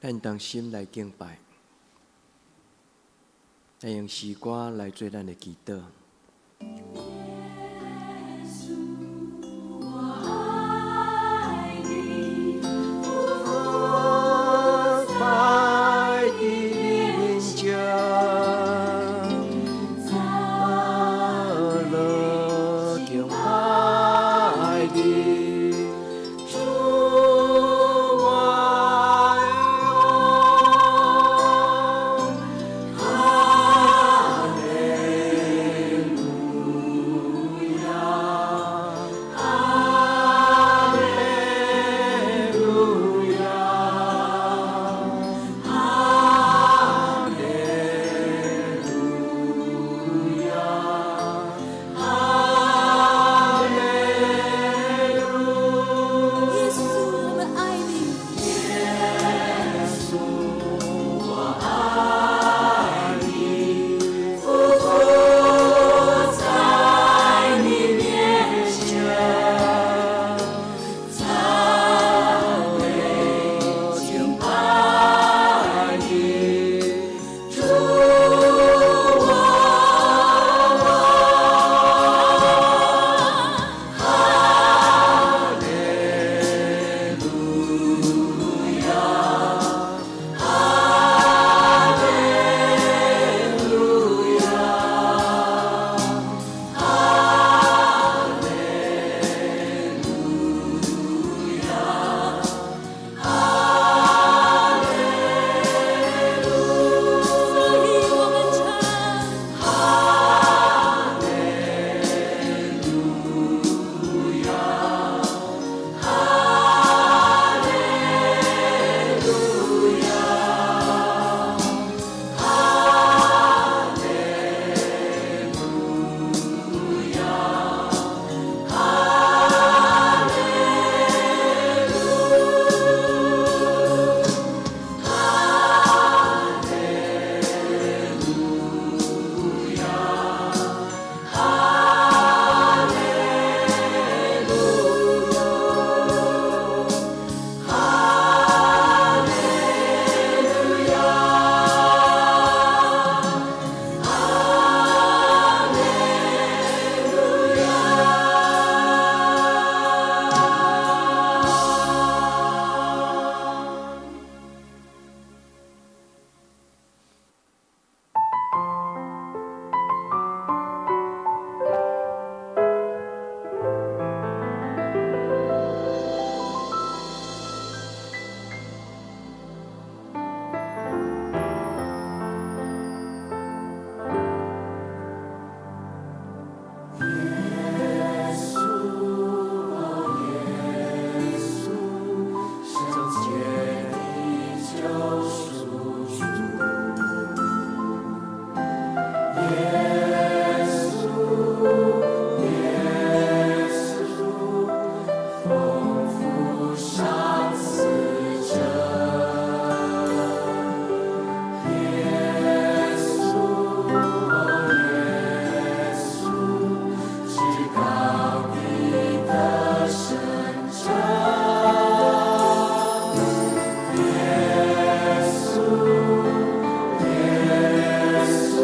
咱同心來敬拜，咱用詩歌來做咱的祈禱。耶穌，我愛你，俯伏在你面前，讚樂敬拜你，主我王，哈利路亞，哈利路亞，哈利路亞，哈利路。耶穌，我們愛你。耶穌，我愛你，俯伏在你面前，讚美敬拜你，主我王，哈利路亞，哈利路亞，哈利路亞，哈利路。所以我們唱哈利路亞，哈利路亞，哈利路亞，哈利路，哈利路亞，哈利路亞，哈利路亞，哈利路亞。耶穌，耶穌，聖潔的救贖主。耶穌，耶穌，豐富賞賜者。耶穌，耶穌，至高的得勝者。耶穌，耶穌，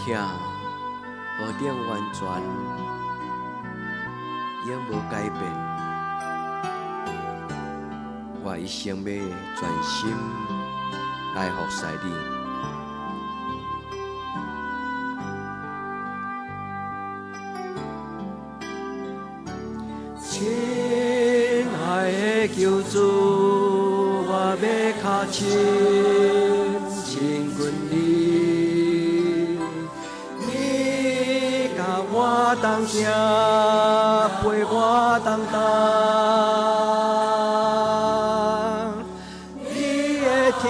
疼何等完全，永無改變。我一生欲全心來服侍你。親愛的救主，我欲較親親近你，你佮我同行，陪我同擔，你的疼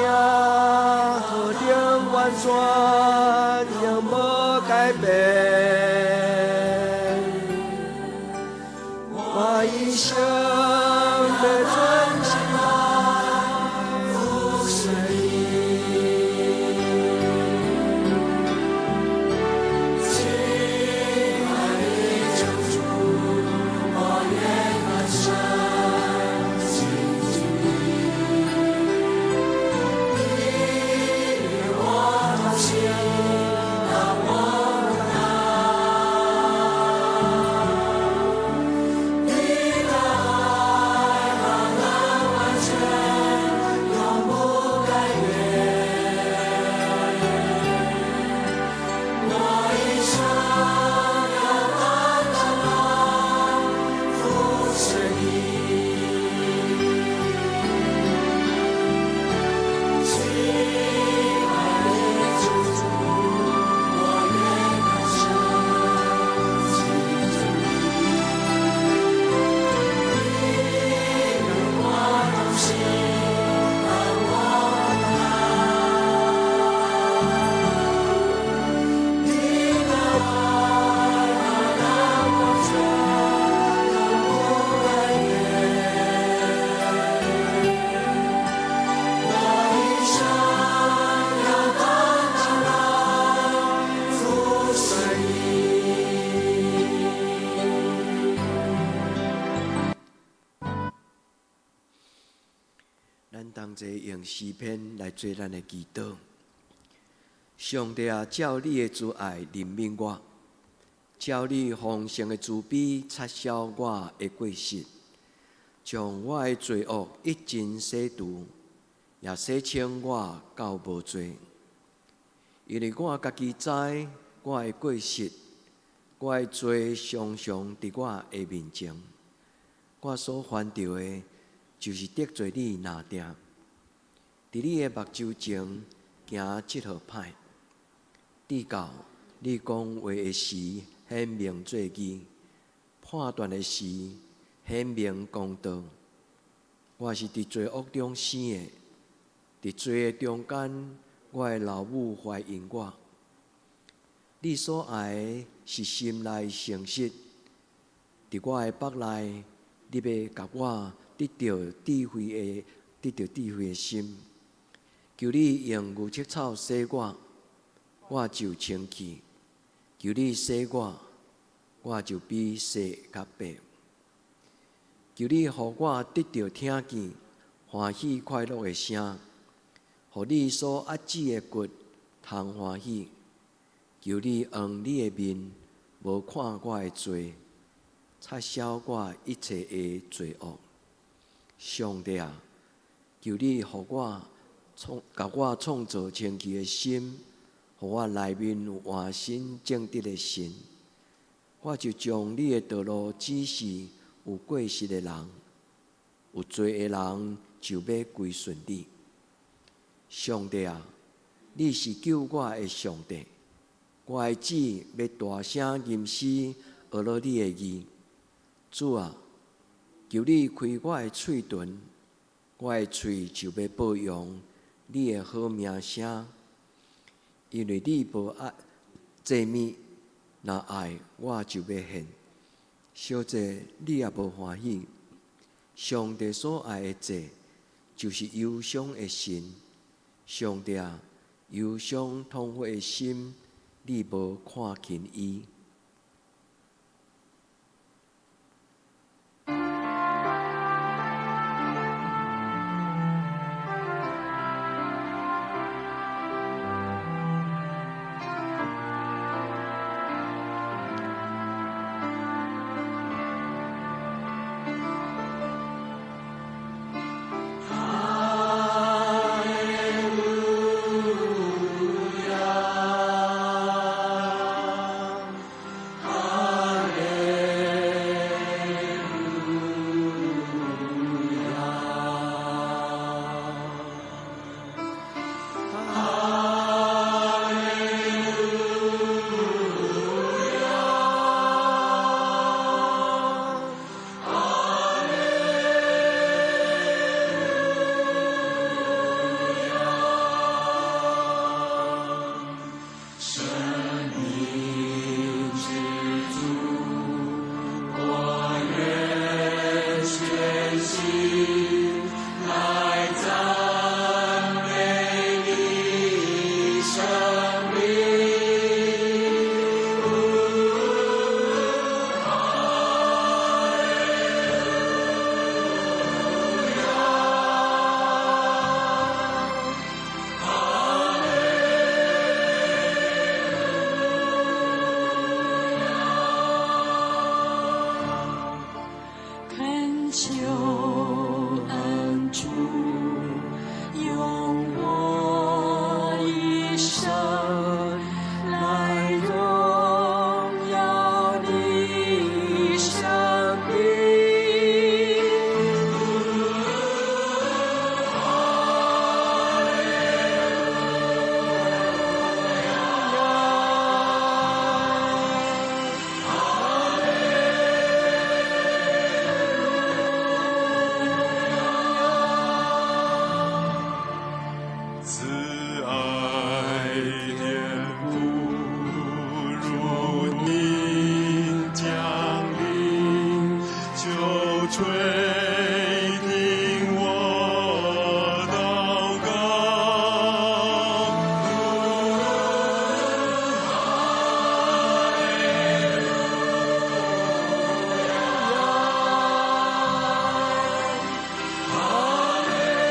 何等完全，永無改變。我一生欲專心來服侍你。親愛的救主，我願更深親近你，你與我同行，當我難。你的愛何等完全，永不改變。我一生要單單來服侍你。親愛的救主，我願更深親近你，你與我同行，當我難。你的愛何等完全，永不改變。我一生要單單來服侍你。咱同齊用詩篇來做咱的祈禱。上帝啊，照你的慈愛憐憫我，照你豐盛的慈悲擦消我的過失，將我的罪惡一盡洗除，也洗清我到無罪。因為我家己知我的過失，我的罪常常佇我的面前。我所犯著的，就是得罪你爾定，佇你的目睭前行這號歹。直到你講話的時顯明做義，判斷的時顯明公道。我是佇罪惡中生的，佇罪的中間，我的老母懷孕我。你所愛的是心內誠實，佇我的腹內，你欲共我得著智慧的，得著智慧的心。求你用牛舌草洗我，我就清氣；求你洗我，我就比雪較白。求你予我得著聽見歡喜快樂的聲，予你所壓制的骨通歡喜。求你掩你的面，無看我的罪，擦消我一切的罪惡。上帝啊，求你予我創，共我創造清氣的心，予我內面有換新正直的神。我就將你的道路指示有過失的人，有罪的人就欲歸順你。上帝啊，你是救我的上帝，我的舌欲大聲吟詩，學了你的義。主啊，求你開我的喙唇，我的喙就欲報揚你的好名聲。因為你無愛祭物，若愛我就欲獻。燒祭你也無歡喜。上帝所愛的祭，就是憂傷的心。上帝啊，憂傷痛悔的心，你無看輕伊。垂聽我禱告。哈利路亞，哈利路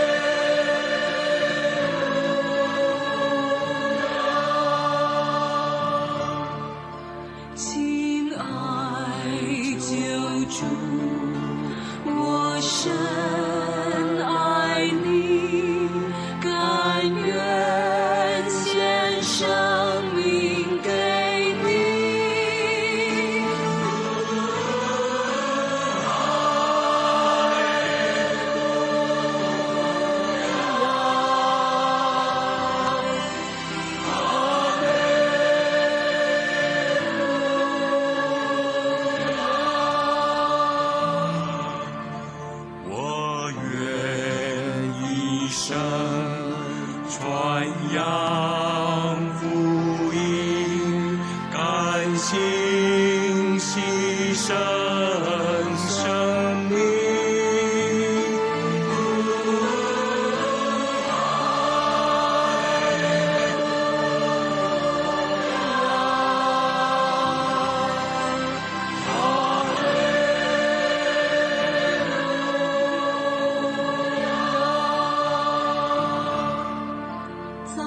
亞。親愛救主，我深愛你，甘願獻生命給你。哈利路亞，哈利路亞。我願一生傳揚福音，甘心犧牲生命。哈利路亞，哈利路亞。早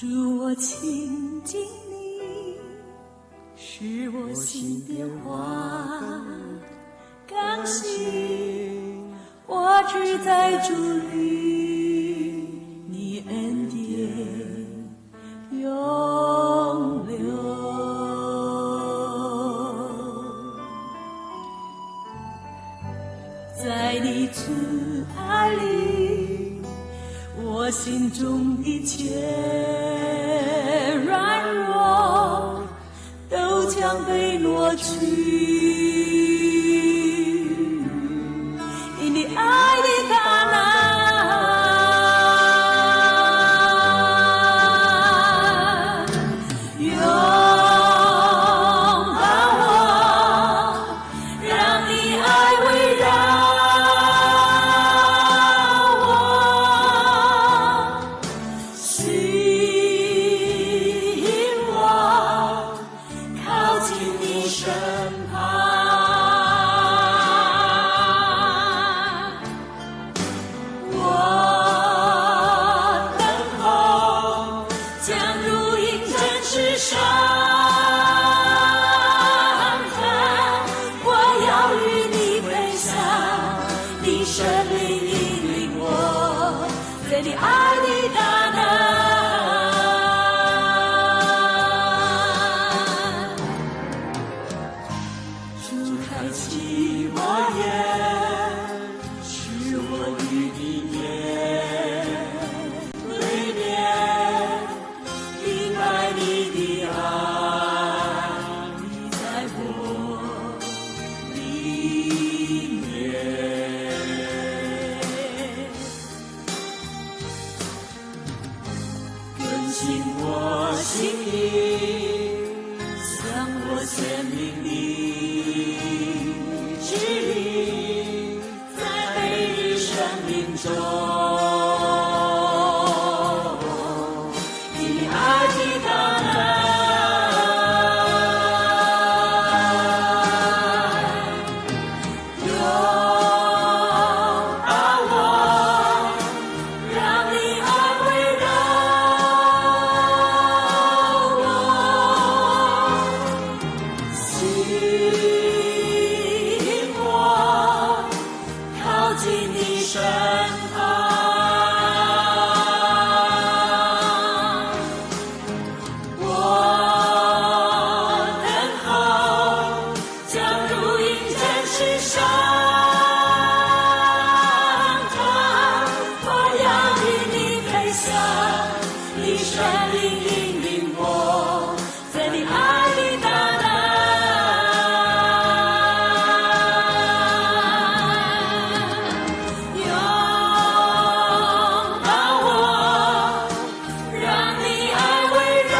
主，我親近你，使我心變化更新。我只在主裡，你恩典永留。在你慈愛裡，我心中一切軟弱都將被挪去。因你愛的大能，擁抱我，讓你愛圍繞我，吸引我靠近你身旁。我等候，將如鷹展翅上騰，我要與你飛翔，你聖靈引領我，在你愛的大能。主開啟我眼，使我與你面對面，明白你的愛，你在我裡面。更新我心意，向我顯明你旨意，在每日生命中，因你愛的大能，擁抱我，讓你愛圍繞我，吸引我靠近你身旁。我等候，將如鷹展翅上騰，我要與你飛翔，你聖靈引領我，在你愛的大能，擁抱我，讓你愛圍繞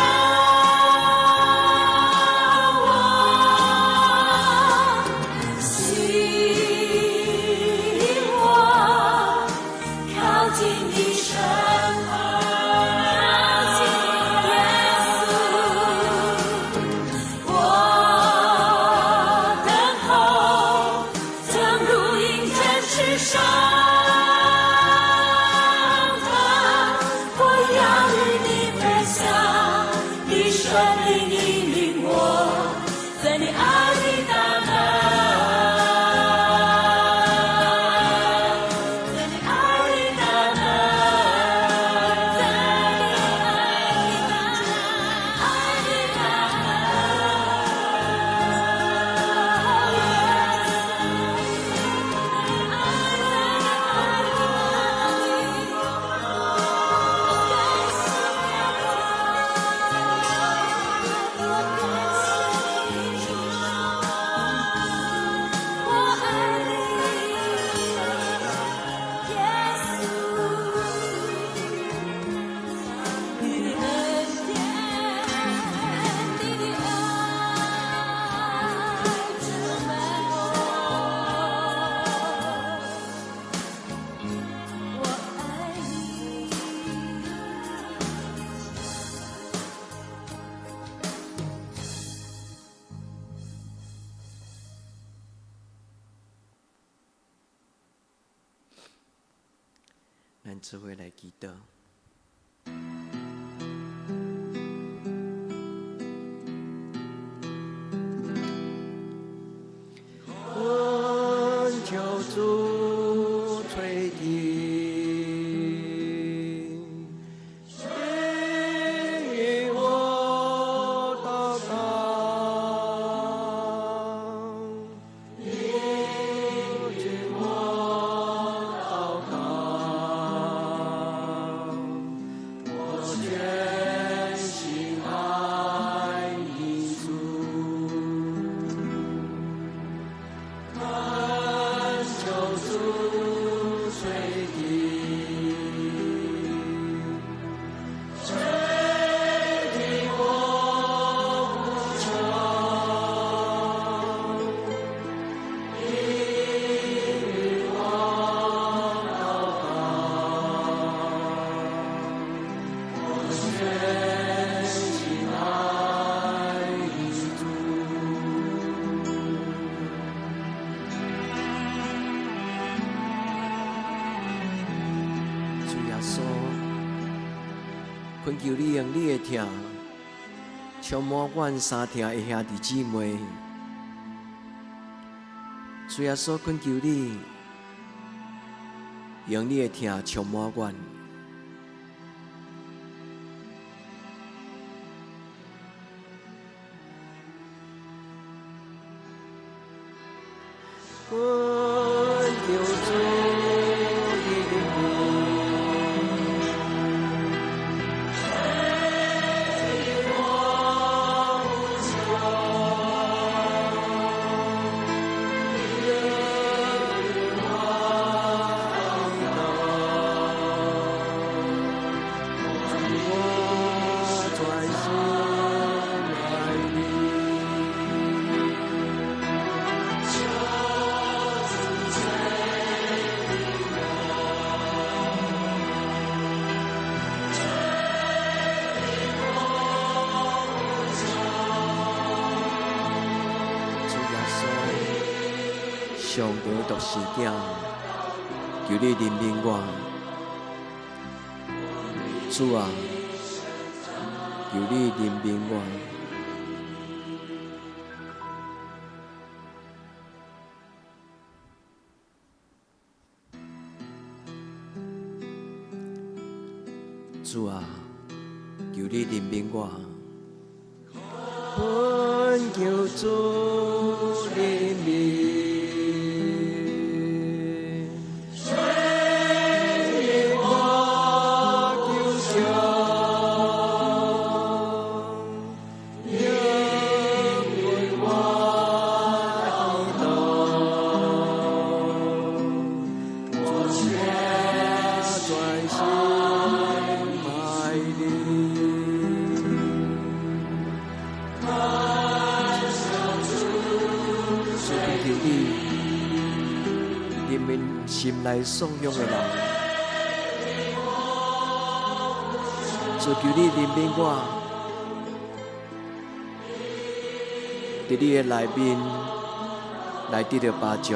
我，吸引我靠近你身旁，靠近耶穌。我等候，將如鷹展翅上騰，我要與你飛翔，你聖靈引領我，在你愛的大能，在你愛的大能，在你愛的大能。我愛你，耶穌，你的恩典，你的愛充滿我，我愛你。咱做伙來祈禱。懇求你用你的疼，充滿阮三疼的兄弟姊妹。主耶穌，懇求你用你的疼充滿阮。懇求主憐憫。主耶穌，上帝的獨生子，求你憐憫我。主啊，求你憐憫我。主啊，求你憐憫我。懇求主憐憫，垂憐我求救，應允我祈禱，主我專心愛你。主懇求你，憐憫心內散凶的人。主求你憐憫我，佇你的內面來得著幫助。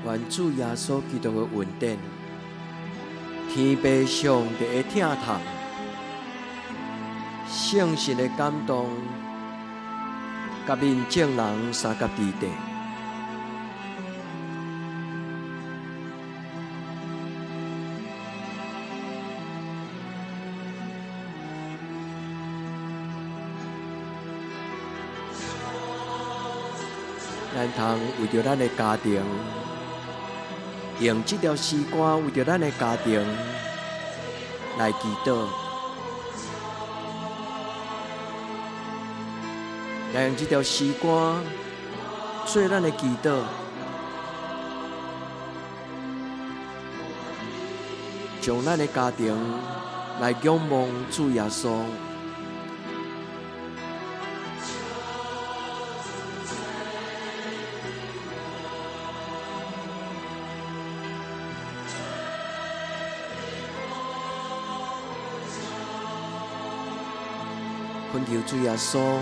願主耶穌基督的恩典，天父上帝的疼痛，聖神的感動，佮恁眾人相佮佇底。咱通為著咱的家庭，用這條詩歌為著咱的家庭來祈禱，來用這條詩歌做咱的祈禱，將咱的家庭來仰望主耶穌。懇求主耶穌，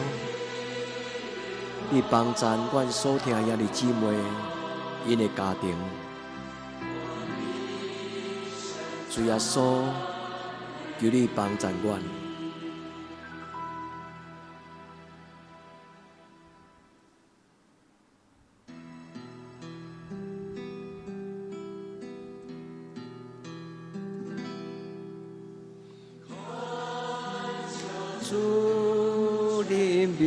你幫贊阮所疼兄弟姊妹𪜶的家庭。主耶穌，求你幫贊阮。主憐憫，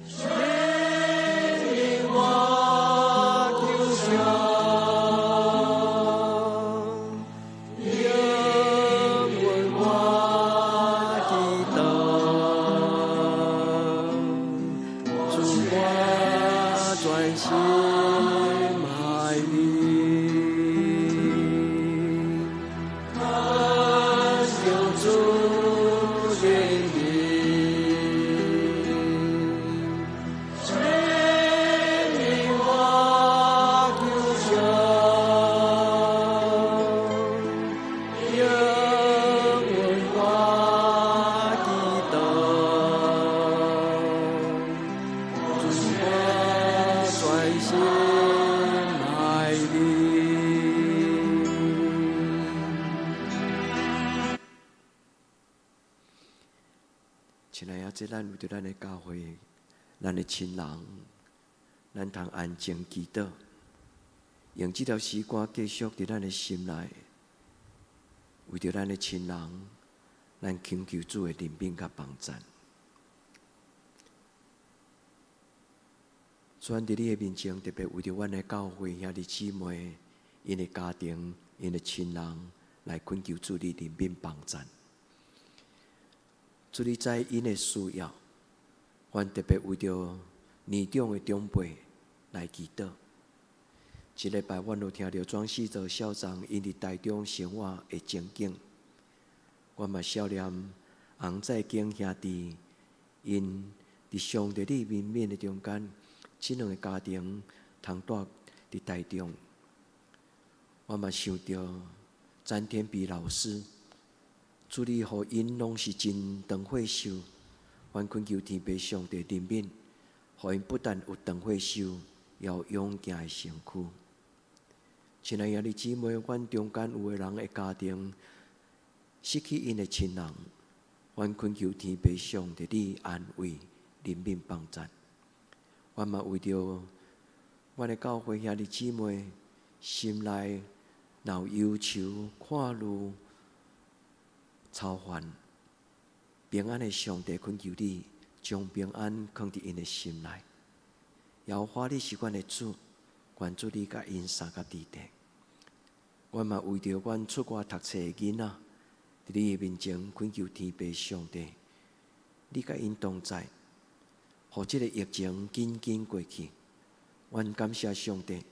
憐憫我求救，應允我祈禱，主我專心愛你。懇求主憐憫。親愛的，這咱為著咱的教會、咱的親人，咱通安靜祈禱，用這條詩歌繼續佇咱的心內，為著咱的親人，咱懇求主的憐憫佮幫贊。主佇你的面前，特別為著阮的教會兄弟姊妹，𪜶的家庭、𪜶的親人，來懇求主你憐憫幫贊。主你知𪜶的需要，阮特別為著年長的長輩來祈禱。這禮拜，阮有聽著莊世澤校長𪜶佇台中生活的情景，阮嘛想念洪在景兄弟，𪜶佇上帝你憐憫的中間，這兩个家庭通蹛佇台中。我嘛想著詹天比老師，主你予𪜶攏是真長歲壽，阮懇求天父上帝憐憫，予𪜶不但有長歲壽，也有勇健的身軀。親愛兄弟姊妹，阮中間有的人的家庭失去𪜶的親人，阮懇求天父上帝你安慰、憐憫、幫贊。阮嘛為著阮的教會兄弟姊妹心內若有憂愁、看慮、操煩，平安的上帝懇求你將平安囥佇𪜶的心內。耶和華你是阮的主，願主你共𪜶相佮佇咧。阮嘛為著阮出外讀冊的囡仔，佇你的面前懇求天父上帝，你共𪜶同在，予這个疫情緊緊過去。阮感謝上帝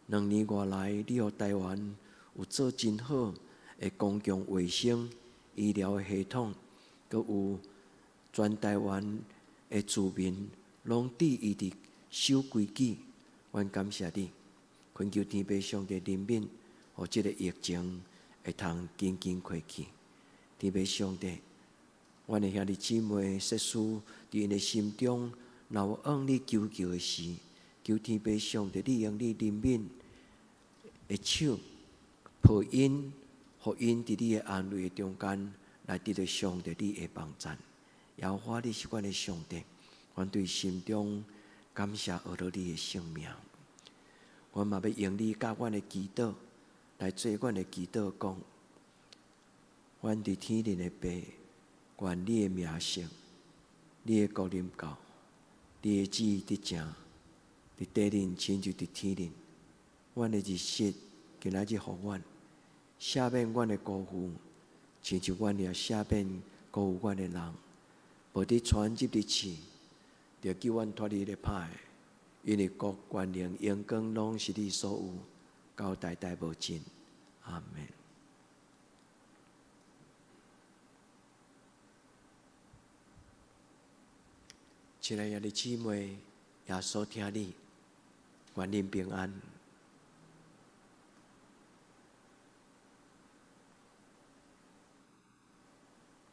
，2年外來，你予台灣有做真好的公共衛生醫療的系統，閣有全台灣的住民攏致意佇守規矩。阮感謝你，懇求天父上帝憐憫，予這个疫情會通緊緊過去。天父上帝，阮的兄弟姊妹、說事佇𪜶的心中，若有向你求救的事，求天父上帝，你用你憐憫的手抱𪜶，予𪜶佇你的安慰的中間來得著上帝你的幫贊。耶和華你是阮的上帝，阮對心中感謝阿羅你的聖名。阮嘛欲用你教阮的祈禱來做阮的祈禱，講：阮佇天頂的父，願你的名聖，你的國臨到，你的旨意得成，佇地頂親像佇天頂。阮的日食今仔日予阮，赦免阮的辜負，親像阮也赦免辜負阮的人。無得帶阮入佇試，著救阮脫離彼個歹的。因為國權能榮光攏是你所有，到代代無盡。阿門。親愛的姊妹，耶穌疼你，願恁平安。